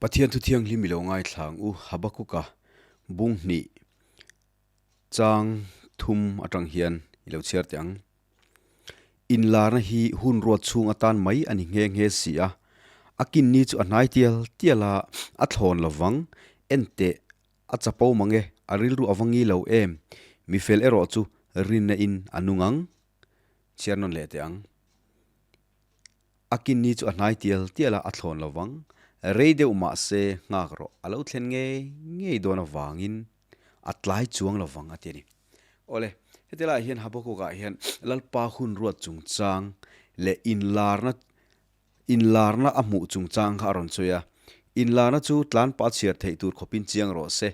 Pathian thu thianghlim i lo ngaithla ang u Habakuka bung hnih chang thum atang hian i lo chhiar teh ang. Inlarna hi hun ruat chhung atan mai a ni nghe nghe si a, a kinni chu a hnai tial tial a, a thlawn lovang, enteh A chapo mang e, a rilru a va ngi lo em? Mi fel erawh chu rinna in a nung ang. Chhiar nawn leh teh ang. A kinni chu a hnai tial tial a, a thlawn lo vang. Rei deuh mah se nghak rawh, a lo thlen ngei ngei dawn avangin a tlai chuang lo vang a ti a ni. Awle, heti laiah hian Habakkuk-ah hian Lalpa hun ruat chungchang leh inlarna Inlarna a hmuh chungchang kha a rawn sawi a, Inlarna chu tlan pah chhiar theih tur khawpin chiang rawh se,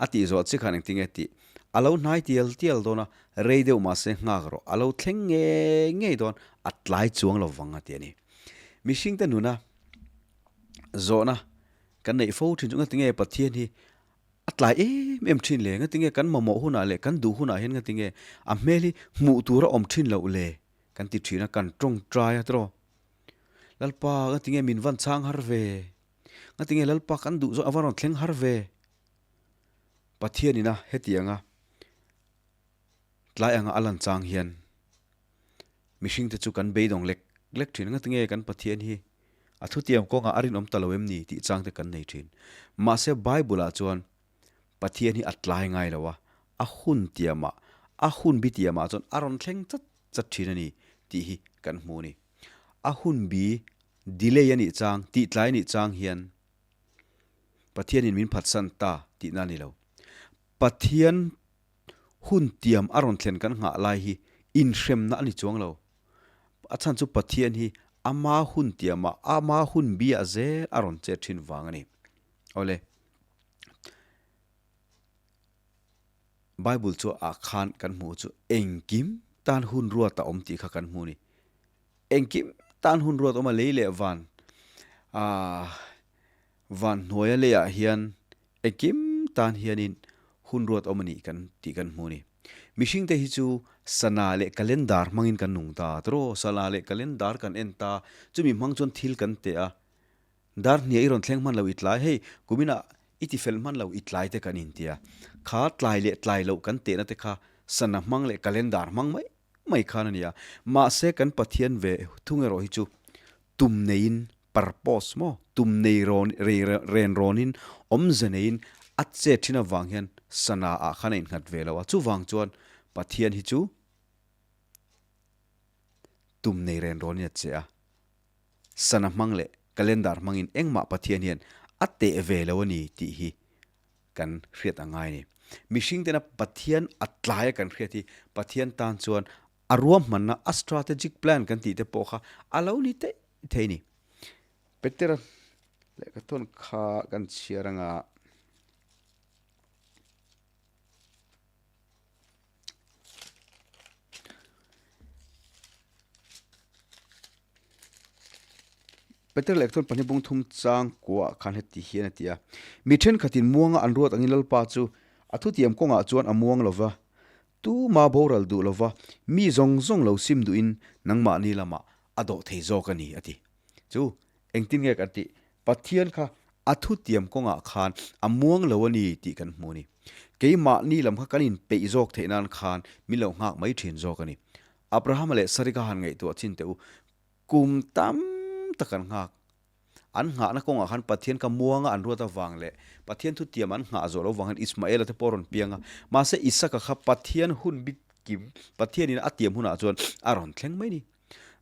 a tih zawh che khan engtinge tih? A lo hnai tial tial dawn a, rei deuh mahse nghak rawh, a lo thleng ngei ngei dawn, a tlai chuang lo vang a ti a ni. Mihringte nuna zawhna kan neih fo thin chu ngatinge Pathian hi a tlai em em thin le, ngatinge kan mamawh hunah leh kan duh hunah hian ngatinge a hmel hi hmuh tur a awm thin loh le kan ti thin a, kan tawngtai a tiraw. Lalpa nga tinge min van chhang har ve? Nga tinge Lalpa kan duh zawk a va rawn thleng har ve? Pathian ina hetianga tlai anga a lan chang hian mihring te chu kan beidawng lek lek thin. Nga tinge kan Pathian hi a thutiam kawngah a rinawm ta lo em ni tih chang te kan nei thin. Mahse Bible ah chuan Pathian hi a tlai ngai lo a, a hun tiamah, a hun bi tiamah chuan a rawn thleng chat chat thin a ni tih hi kan hmu a ni. A hun bi delay a nih chang, tih tlai a nih chang hian Pathianin min phatsan ta tihna a ni lo. Pathian hun tiam a rawn thlen kan nghah lai hi inhremna a ni chuang lo. A chhan chu Pathian hi ama hun tiamah, ama hun biah zel a rawn chet thin vang a ni. Awle. Bible chu ah khan kan hmuh chu engkim tan hun ruat a awm tih kha kan hmu a ni. Engkim tan hun ruat awm a lei leh van ah van hnuaia leiah hian engkim tan hianin hun ruat awm a nih kan tih kan hmu a ni. Mihring te hi chu sana leh calendar hmangin kan nung ta tawh sana leh calendar kan en ta chumi hmang chuan thil kan teh a. Dar hniah i rawn thleng hman lo i tlai, hei kuminah i ti fel hman lo i tlai te kan intia. Kha tlai leh tlai loh kan tehna te kha sana hmang leh calendar hmang mai mai khan a nia. Mahse kan Pathian ve thung erawh hi chu tum neiin purpose maw tum nei rawn rei ren rawnin awmze neiin a chet thin avang hian sana ah khan a innghat ve lo a. Chuvang chuan Pathian hi chu tum nei ren rawnin a che a. Sana hmang leh calendar hmangin engmah Pathian hian a teh ve lo a ni tih hi kan hriat a ngai a ni. Mihring tena Pathian a tlai a kan hriat hi Pathian tan chuan a ruahmanna, a strategic plan kan tih te pawh kha a lo ni theih thei a ni. Petera lehkhathawn kha kan chhiar anga. Peter leh chuan pahnih bung thum chang kuah khan heti hian a ti a, Mi thenkhatin muanga an ruat angin Lalpa chu a thutiam kawngah chuan a muang lo va, tuma boral duh lo va, mi zawng zawng lo sim duhin nangmahni lamah a dawh thei zawk a ni, a ti. Chu engtin nge kan tih? Pathian kha a thutiam kawngah khan a muang lo a ni tih kan hmu a ni. Keimahni lam kha kan inpeih zawk theih nan khan min lo nghak mai thin zawk a ni. Abrahama leh Sari kha han ngaihtuah chin teh u, kum tam tak an nghak. An nghahna kawngah khan Pathian kha muanga an ruat avang leh Pathian thutiam an nghah zawh lo vang hian Ismaela te pawh a rawn piang a. Mahse Isaka kha Pathian hun bik kim, Pathianin a tiam hunah chuan a rawn thleng mai a ni.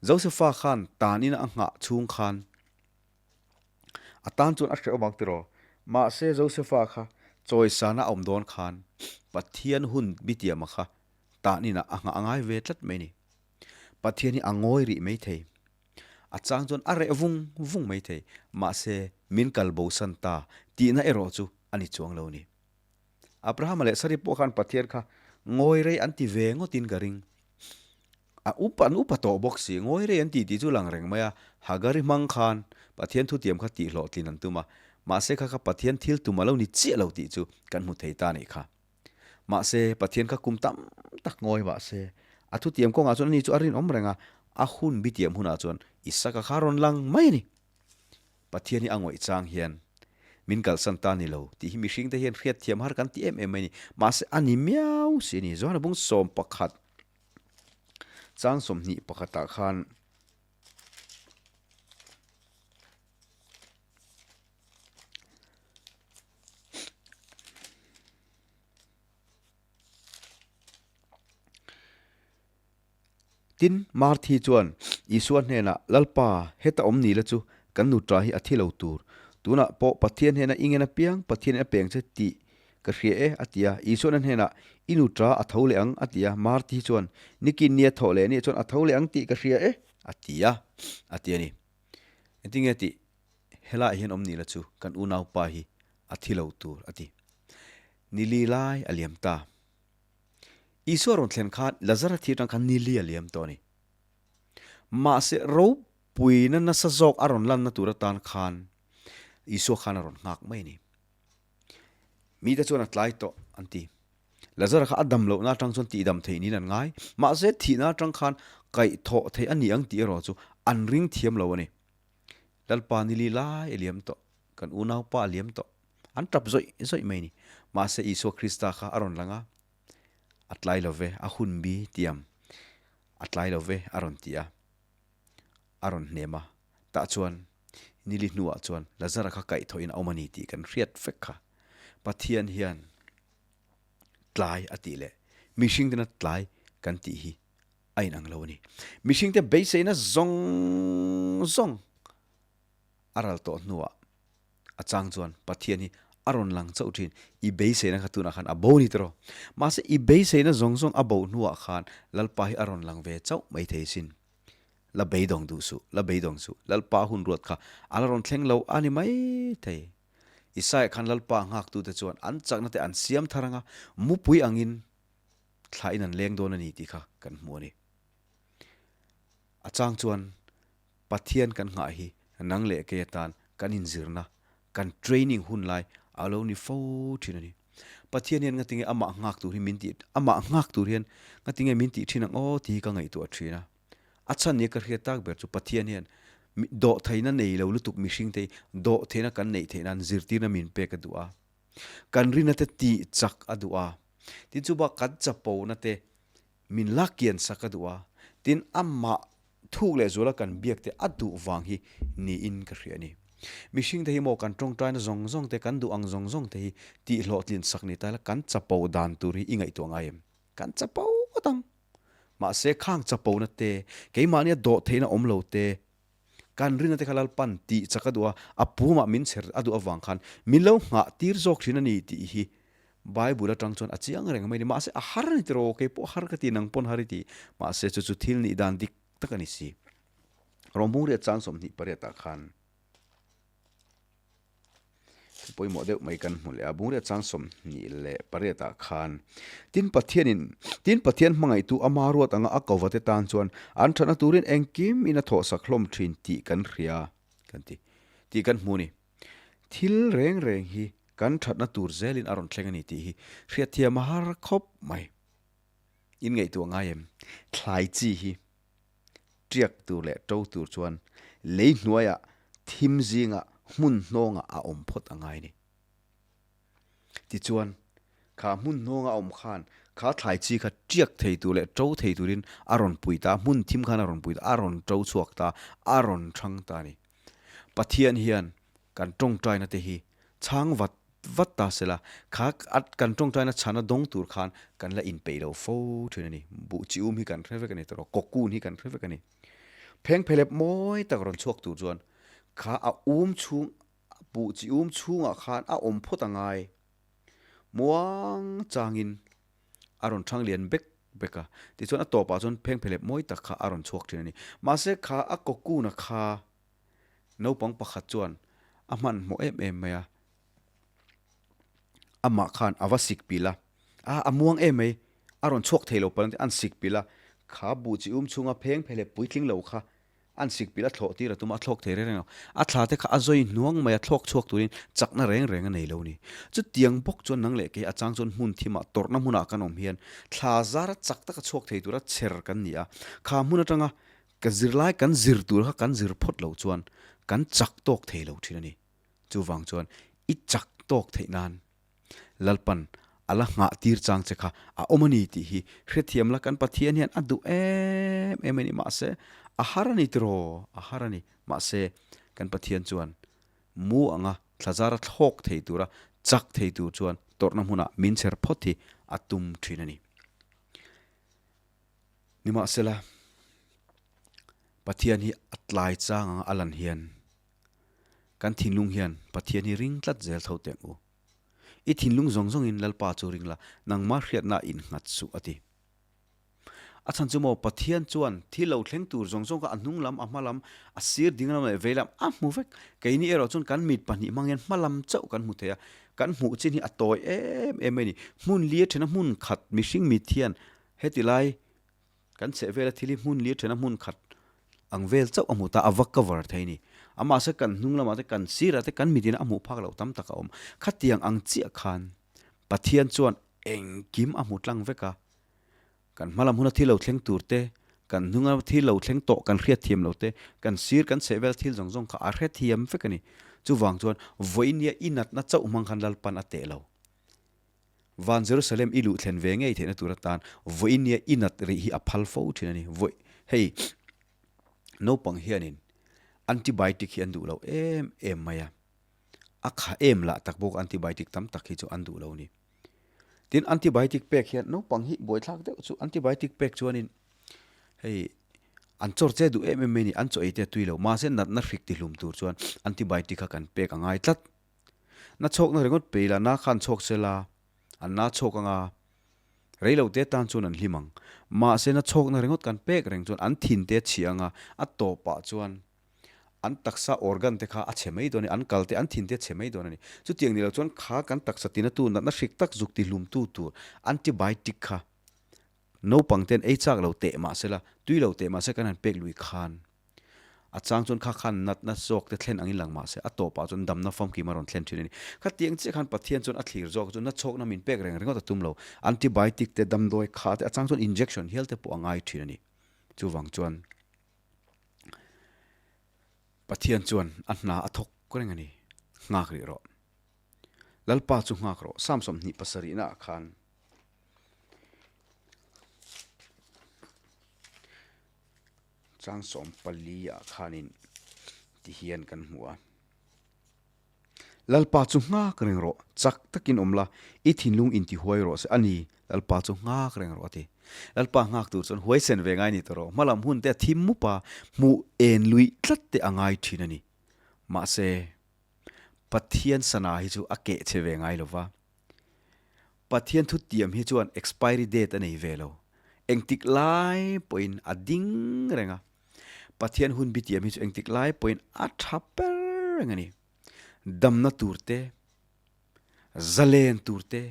Josefa khan tanin a nghah chhung khan A tan chuan a hrehawm ang tiraw? Mahse Josefa kha chawisana a awm dawn khan Pathian hun bitiama kha tahninah a nghah ngai ve tlat mai a ni. Pathian hi a ngawi rih mai thei. A chang chuan a reh vung vung mai thei. Mahse min kal bosan ta tihna erawh chu a ni chuang lo a ni. Abrahama leh Sari pawh khan Pathian kha ngawi rei an ti ve ngawtin ka ring. A upa an upa tawh bawk si, ngawi rei an tih tih chu lang reng mai a, Hagari hmang khan Pathian thutiam kha tihhlawhtlin an tum a, mahse kha kha Pathian thil tum a lo ni chiah lo tih chu kan hmu thei ta a nih kha. Mahse Pathian kha kum tam tak ngawi mahse A thutiam kawngah chuan ani chu a rinawm reng a, a hun bitiam hunah chuan Isaka kha a rawn lang mai a ni. Pathian hi a ngawih chang hian min kalsan ta ni lo tih hi mihringte hian hriatthiam har kan ti em em mai a ni. Mahse a ni miau si a ni. Johana bung 11 chang 21 ah khan Tin, Marthi chuan Isua hnenah, Lalpa, heta awm ni la chu kan nuṭa hi a thi lo tur. Tunah pawh Pathian hnena i ngen apiang Pathianin a peng che tih ka hria e, a ti a. Isuan a hnenah, I nuṭa a tho leh ang, a ti a. Marthi chuan, Nikin nia thawh leh nia chuan a tho leh ang tih ka hria e, a ti a, a ti a ni. Engtinge tih? Helaiah hian awm ni la chu kan unaupa hi a thi lo tur, a ti. Ni li lai a liam ta. Isua rawn thlen khan Lazara thi atang khan ni li a liam tawh a ni. Mahse ropuina nasa zawk a rawn lanna tur atan khan Isua khan a rawn nghak mai a ni. Mite chuan a tlai tawh an ti. Lazara kha a dam lohna atang chuan tihdam theih niin an ngai. Mahse thihna atang khan kaihthawh theih a ni ang tih erawh chu an ring thiam lo a ni. Lalpa ni li lai a liam tawh, kan unaupa a liam tawh. An tap zawih zawih mai a ni. Mahse Isua Krista kha a rawn lang a, A tlai lo ve, a hun bi tiam, a tlai lo ve a rawn ti a, a rawn hnem a. Tah chuan nili hnuah chuan Lazara kha kaihthawhin a awm a ni tih kan hriat vek kha. Pathian hian tlai a tih leh mihring tena tlai kan tih hi a inang lo a ni. Mihringte beiseina zawng zawng a ral tawh hnuah a chang chuan Pathian hi a rawn lang chauh thin. I beiseina kha tunah khan a bo ni tawh. Mahse i beiseina zawng zawng a bo hnuah khan Lalpa hi a rawn lang ve chauh mai thei sin. La beidawng duh suh, la beidawng suh. Lalpa hun ruat kha a la rawn thleng lo a ni mai thei. Isaiah khan Lalpa nghaktute chuan an chakna te an siam thar anga mupui angin thlain an leng dawn a ni tih kha kan hmu a ni. A chang chuan Pathian kan nghah hi nang leh kei atan kan inzirna, kan training hun lai a lo ni fo thin a ni. Pathian hian ngatinge amah nghak tur hi min tih, amah nghak tur hian ngatinge min tih thin ang aw tih hi ka ngaihtuah thin a. A chhan nia ka hriat tak ber chu Pathian hian dawhtheihna nei lo lutuk mihringte hi dawhtheihna kan neih theih nan zirtirna min pek a duh a. Kan rina te tih chak a duh a, tin chu bak kan chapona te min la kian sak a duh a, tin amah thuk leh zuala kan biak te a duh vang hi niin ka hria a ni. Mihring te hi maw kan tawngtaina zawng zawng te, kan duh ang zawng zawng te hi tih hlawhtlin sak ni ta ila kan chapo dan tur hi i ngaihtuah ngai em? Kan chapo ngawt ang. Mahse khang chapona te, keimahnia dawh theihna awm lo te, Kan rinna te kha Lalpan tih chak a duh a, a pumah min chher a duh avang khan min lo nghah tir zawk thin a ni tih hi Bible atang chuan a chiang reng mai a ni. Mahse a har a ni tiraw, kei pawh har ka ti, nang pawn har i ti. Mahse chu chu thil nih dan dik tak a ni si. Rawng riat chang 28 ah khan Thu pawimawh deuh mai kan hmu leh a, Bungriat chang 28 ah khan tin Pathianin tin Pathian hmangaihtu ama ruat anga a kova te tan chuan an thatna turin engkim in a thawhsak hlawm thin tih kan hria kan ti tih kan hmu a ni. Thil reng reng hi kan thatna tur zelin a rawn thleng a ni tih hi hriatthiam a har khawp mai. In ngaihtuah ngai em? Thlai chi hi Tiak tur leh to tur chuan lei hnuaiah thim zingah hmun hnawngah a awm phawt a ngai ni. Tichuan, kha hmun hnawnga a awm khan kha thlai chi kha tiak thei tur leh to thei turin a rawn pui ta, hmun thim khan a rawn pui ta, a rawn to chhuak ta, a rawn thang ta a ni. Pathian hian kan tawngtaina te hi chhang vat vat ta sela, kha kan tawngtaina chhana dawng tur khan kan la inpeih lo fo thin a ni. Buh chi um hi kan hre vek a ni tawh, cocoon hi kan hre vek a ni. Pheng phelep mawi tak rawn chhuak tur chuan kha a um chhung, buh chi um chhungah khan a awm phawt a ngai. Muang changin a rawn thang lian bek bek a, tichuan a tawpah chuan pheng phelep mawi tak kha a rawn chhuak thin a ni. Mahse kha a cocoon-a kha naupang pakhat chuan a hmanhmawh em em mai a. Amah khan a va sik pilh a, a a muang em mai, a rawn chhuak thei lo palh an ti, an sik pilh a, kha buh chi um chhunga pheng phelep puitling lo kha. An sik pilh a thlawh tir a tum a, a thlawk thei reng reng lo. A thla te kha a zawi hnuang mai a, thlawk chhuak turin chakna reng reng a nei lo ni. Chutiang bawk chuan nang leh kei a chang chuan hmun thimah tawrhna hmunah kan awm hian thla zara chak taka chhuak thei tura chher kan ni a. Kha hmun atanga ka zirlai kan zir tur kha kan zir phawt loh chuan kan chak tawk thei lo thin a ni. Chuvang chuan i chak tawk theih nan Lalpan a la nghah tir chang che kha a awm a ni tih hi hrethiam la kan Pathian hian a duh em em a ni. Mahse a har a ni tiraw? A har a ni. Mahse kan Pathian chuan mu anga thlazara thlawk thei tura chak thei tur chuan tawrhna hmunah min chher phawt hi a tum thin a ni. Nimahsela Pathian hi a tlai chang anga a lan hian Kan thinlung hian Pathian hi ring tlat zel tho teh ang u. I thinlung zawng zawngin Lalpa chu ring la, nangmah hriatna innghat suh a ti. A chhan chu maw Pathian chuan thil lo thleng tur zawng zawng kha a hnung lam, a hma lam, a sir ding lam leh vei lam a hmu vek. Keini erawh chuan kan mit pahnih hmang hian hma lam chauh kan hmu thei a, kan hmuh chin hi a tawi em em mai a ni. Hmun li a thena hmun khat mihring mit hian heti lai Kan chheh vela thil hi hmun li a thena hmun khat ang vel chauh a hmu ta, a va cover thei a ni. Amahse kan hnung lamah te, kan sirah te, kan mitin a hmuh phak loh tam tak a awm. Khatiang ang chiah khan Pathian chuan engkim a hmu tlang vek a. Kan hma lam huna thil lo thleng tur te, kan hnunga thil lo thleng tawh kan hriatthiam lo te, kan sir kan chheh vel thil zawng zawng kha a hrethiam vek a ni. Chuvang chuan vawinia i natna chauh hmang khan Lalpan a teh lo. Van Jerusalem i luh thlen ve ngei theihna tur atan vawinia i nat rih hi a phal fo thin a ni. Vawi, hei naupang hianin antibiotic hi an duh lo em em mai a, a kha em lah tak bawk antibiotic tam tak hi chu an duh lo a ni. Tin, antibiotic pek hian naupang hi buaithlak deuh chu antibiotic pek chuanin hei an chawr che duh em em mai a ni, an chaw ei te a tui lo. Mahse natna hrik tihlum tur chuan antibiotic kha kan pek a ngai tlat. Na chhawkna ringawt pe ila, na khan chhawk se la, an na chhawk anga rei lo te tan chuan an hlim ang. Mahse na chhawkna ringawt kan pek reng chuan an thin te a chhia anga, a tawpah chuan an taksa organ te kha a chhe mai dawn a ni, an kal te an thin te a chhe mai dawn a ni. Chutiang ni lo chuan kha kan taksa tinatu natna hrik tak zuk tihlumtu tur antibiotic kha naupang ten ei chak lo teh mahse la, tui lo teh mahse kan han pek lui khan. A chang chuan kha khan natna zawk te thlen angin lang mahse a tawpah chuan damna famkim a rawn thlen thin a ni. Khatiang chiah khan Pathian chuan a thlir zawk chu nachhawkna min pek reng ringawt a tum lo. Antibiotic te, damdawi kha te, a chang chuan injection hial te pawh a ngai thin a ni. Chuvang chuan Pathian chuan a hna a thawk reng a ni. Nghak rih rawh. Lalpa chu nghak rawh. Psalm 27 naah khan. Chang 14 ah khanin ti hian kan hmu a. Lalpa chu nghak reng rawh, chak takin awm la, i thinlung intihuai rawh se a ni, Lalpa chu nghak reng rawh a ti. Lalpa nghak tur chuan huaisen ve ngai ni tawh rawh, hmalam hun te a thim mup a, hmuh en luih tlat te a ngai thin a ni. Mahse, Pathian sana hi chu a keh che ve ngai lo va. Pathian thutiam hi chuan expiry date a nei ve lo. Engtik lai pawhin a ding reng a. Pathian hun bitiam hi chu engtik lai pawhin a tha ber reng a ni. Damna tur te, zalen tur te,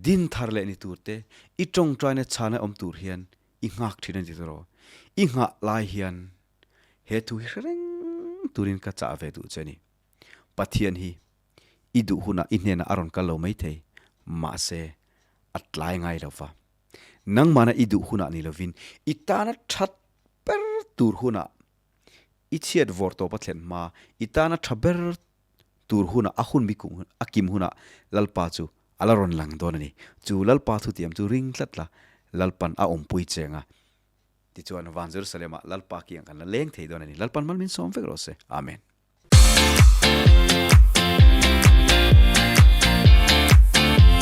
din thar leh ni tur te, i tawngtaina chhana awm tur hian i nghak thin a ni tawh. I nghah lai hian he thu hi hre reng turin ka chah ve duh che a ni. Pathian hi i duh hunah i hnenah a rawn kal lo maithei, mahse a tlai ngai lo va. Nangmahna i duh hunah ni lovin i tana that ber tur hunah, i chhiat vawr tawp a thlen hma, i tana tha ber tur hunah, a hun bikung a kim hunah Lalpa chu a la rawn lang dawn a ni. Chu Lalpa thutiam chu ring tlat la, Lalpan a awmpui cheng a. Tichuan, Van Jerusalem-ah Lalpa kiang kan la leng thei dawn a ni. Lalpan mal min sawm vek rawh se. Amen.